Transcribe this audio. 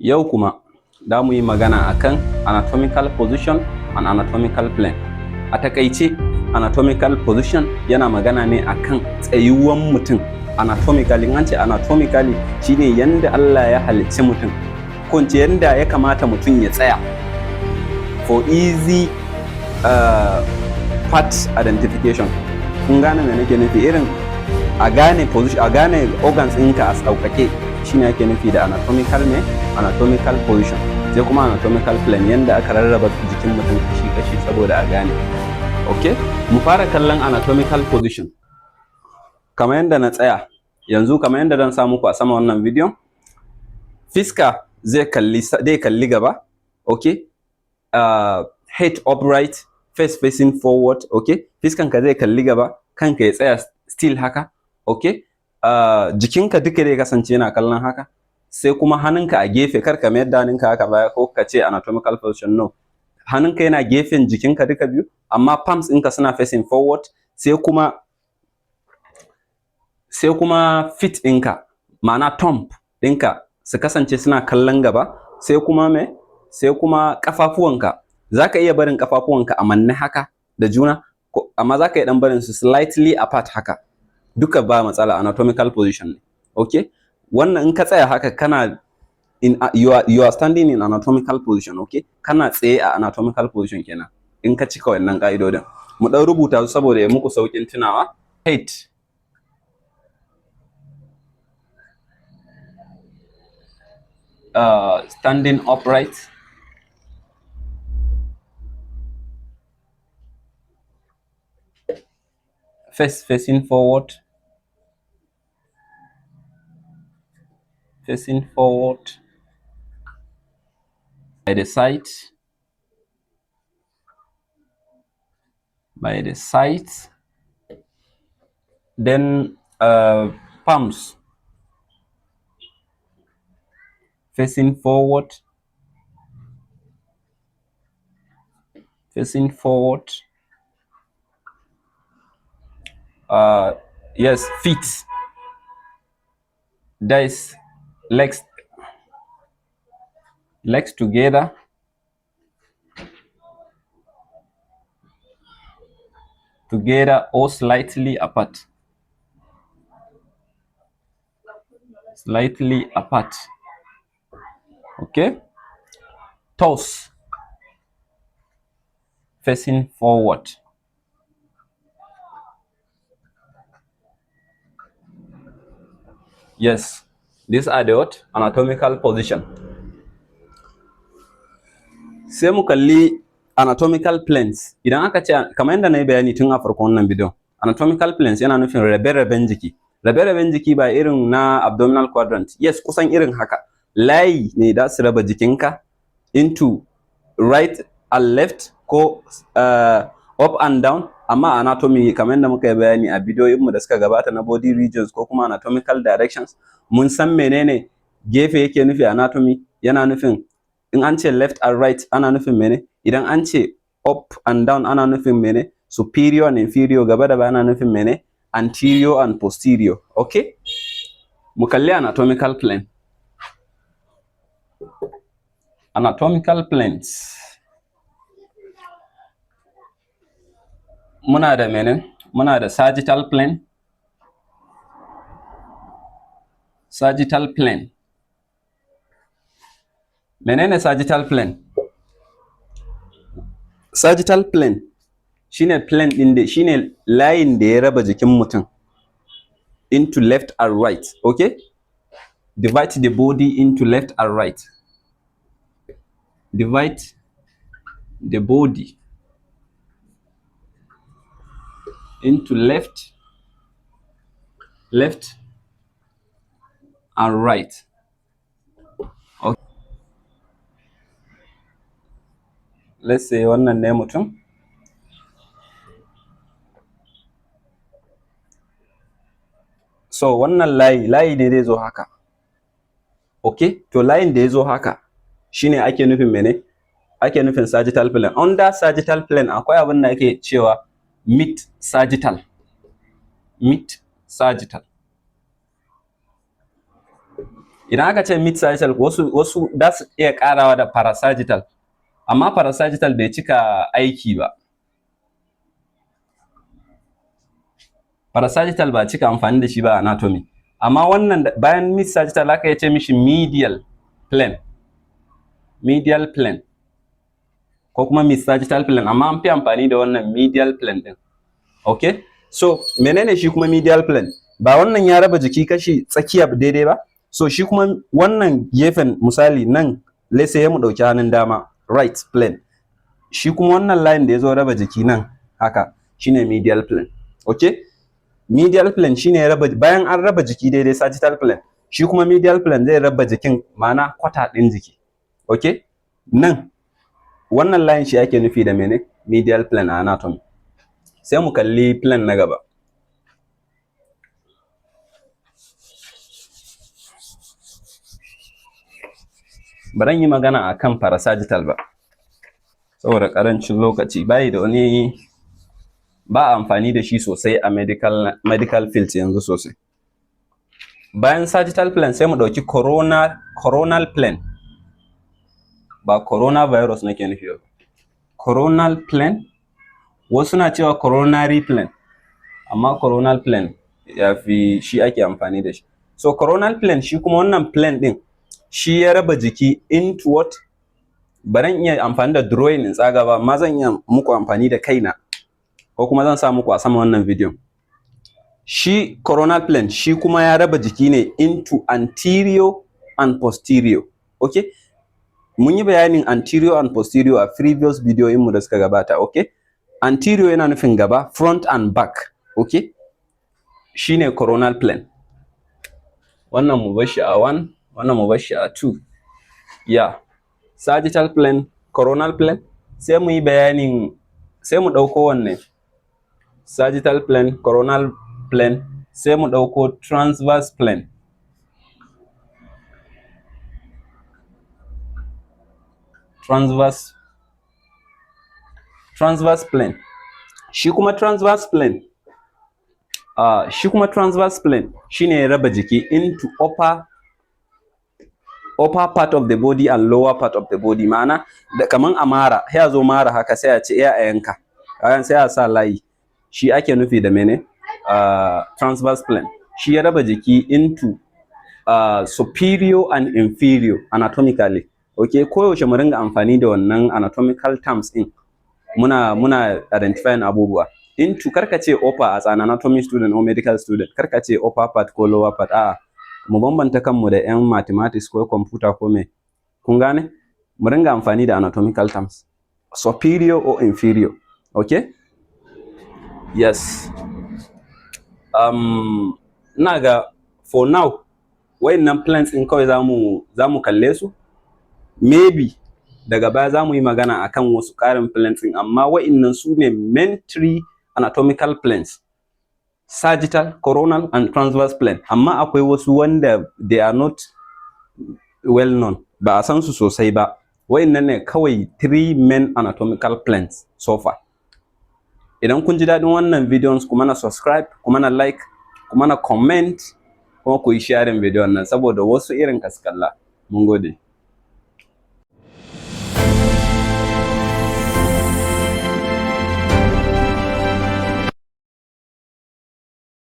Yau kuma za mu yi magana akan anatomical position and anatomical plane. A takaice, anatomical position yana magana ne akan tsayuwan mutum anatomically. In an ce anatomically, shine yanda Allah ya halicci mutum, ko in ce yanda ya kamata mutum ya tsaya for easy part identification. Kun gane me nake nufi? Irin a gane position, a gane organs ɗinka a sauƙaƙe, shine ake nufi da anatomical me anatomical position. Sai kuma anatomical plane, yanda aka rarraba jikin mutum kashi-kashi saboda a gane. Okay, mu fara kallon anatomical position. Kamar yadda na tsaya yanzu, kamar yadda zan sa muku a sama wannan bidiyon, fiska zai kalli gaba, okay, head upright, face facing forward, okay? Fiskanka zai kalli gaba, kanka ya tsaya still haka, okay? Jikinka duka zai kasance yana kallon haka. Sai kuma hannunka a gefe. Kar ka mayar da hannunka haka baya ko ka ce anatomical position, no. Hannunka yana gefen jikinka duka biyu, amma palms ɗinka suna facing forward. Sai kuma feet ɗinka, ma'ana thumb ɗinka, su kasance suna kallon gaba. Sai kuma me? Sai kuma ƙafafuwanka. Za ka iya barin ƙafafuwanka a manne haka da juna, amma za ka iya ɗan barin su slightly apart haka. Duka ba matsala, anatomical position ne. Okay, wannan in ka tsaya haka, kana in you are standing in anatomical position, okay? Kana tsaye a anatomical position kenan in ka cika wannan ka'idodin. Mu ɗan rubuta su saboda ya muku sauƙin tunawa. Head standing upright, face facing forward, facing forward by the side, by the sides, then palms facing forward, facing forward, yes, feet, that is legs, legs together, together or slightly apart, slightly apart, okay? Toes facing forward. Yes, these are the what? Anatomical position. Sai mu kalli anatomical planes. Idan aka ce, kamar yadda na yi bayani tun a farkon wannan bidiyon, anatomical planes yana nufin rabe-raben jiki. Rabe-raben jiki ba irin na abdominal quadrant, yes, kusan irin haka. Layi ne da su raba jikinka into right and left ko up and down. Amma anatomy, kamar yadda muka yi bayani a bidiyoyinmu da suka gabata na body regions ko kuma anatomical directions, mun san menene gefe yake nufi. Anatomy yana nufin, in an ce left and right, ana nufin mene? Idan an ce up and down, ana nufin mene? Superior and inferior, gaba da baya, ana nufin mene? Anterior and posterior. Okay, mu kalli anatomical plane. Anatomical planes, muna da mene? Muna da sagittal plane. Sagittal plane, menene sagittal plane? Sagittal plane shine plane din da shine layin da ya raba jikin mutum into left and right, okay? Divide the body into left and right. Divide the body into left and right, okay. Let's say wannan ne mutum. So wannan layi, layi ne zai zo haka, okay? To, layin da ya zo haka shine ake nufin mene? Ake nufin sagittal plane. Under sagittal plane akwai abin da ake cewa mid sagittal. Mid sagittal, Idan aka ce mid sagittal, wasu da su iya karawa da parasagittal, amma parasagittal bai cika aiki ba. Parasagittal ba cika amfani da shi ba anatomy. Amma wannan, bayan mid sagittal, aka iya ce mishi medial plane, medial plane ko kuma mid sagittal plane, amma an fi amfani da wannan medial plane din. Okay, so menene shi kuma medial plane? Ba wannan ya raba jiki kashi tsakiya daidai ba? So shi kuma wannan gefen, misali nan, let's say mu dauki hannun dama, right plane, shi kuma wannan line da ya zo raba jiki nan haka shine medial plane. Okay, medial plane shine ya raba, bayan an raba jiki daidai sagittal plane, shi kuma medial plane zai raba jikin, ma'ana kwata ɗin jiki. Okay, nan wannan line shi ake nufi da mene? Medial plane a anatomy. Sai mu kalli plane na gaba. Ba yi magana a kan parasagittal ba saboda ƙarancin lokaci. Bayi da wani, ba a amfani da shi sosai a medical field yanzu sosai. Bayan sagittal plane, sai mu ɗauki coronal plane. Ba coronavirus nake nufi ba, coronal plane. Wasu na cewa coronary plane, amma coronal plane ya fi, shi ake amfani da shi. So coronal plane, shi kuma wannan plane ɗin shi ya raba jiki into what? Baran iya amfani da drawing in tsaga ba, amma zan iya muku amfani da kaina ko kuma zan sa muku a sama wannan bidiyon. Shi coronal plane, shi kuma ya raba jiki ne into anterior and posterior. Okay, mun yi bayanin anterior and posterior a previous video mu da suka gabata. Okay, anterior yana nufin gaba, front and back. Okay, shine coronal plane. Wannan mu bar shi a 1, wannan mu bar shi a 2. Yeah, sagittal plane, coronal plane. Sai mu yi bayanin, sai mu ɗauko wanne? Sagittal plane, coronal plane. Sai mu ɗauko transverse plane. Transverse plane, shi kuma transverse plane shine ya raba jiki into upper part of the body and lower part of the body. Ma'ana da kaman a mara, sai a zo mara haka, sai a ce a yanka, bayan sai a sa layi. Shi ake nufi da mene? Transverse plane. Shi ya raba jiki into superior and inferior anatomically. Okay, koyaushe mu ringa amfani da wannan anatomical terms din muna identifying abubuwa into. Karka ce upper, as an anatomy student or medical student, karka ce upper part ko lower part. A'a, mu bambanta kanmu da yan mathematics ko computer ko me. Kun gane? Mu ringa amfani da anatomical terms, superior or inferior. Okay, yes. Ina ga for now wayannan planes din kawai zamu kalle su. Maybe daga baya zamu yi magana akan wasu ƙarin planes din, amma wayannan su ne main three anatomical planes: sagittal, coronal and transverse plane. Amma akwai wasu wanda they are not well known, ba a san su sosai ba. Wayannan ne kawai three main anatomical planes so far. Idan kun ji daɗin wannan videos, kuma na subscribe, kuma na like, kuma na comment, kuma ku yi sharing bidiyon nan saboda wasu irin ka su kalla. Mun gode.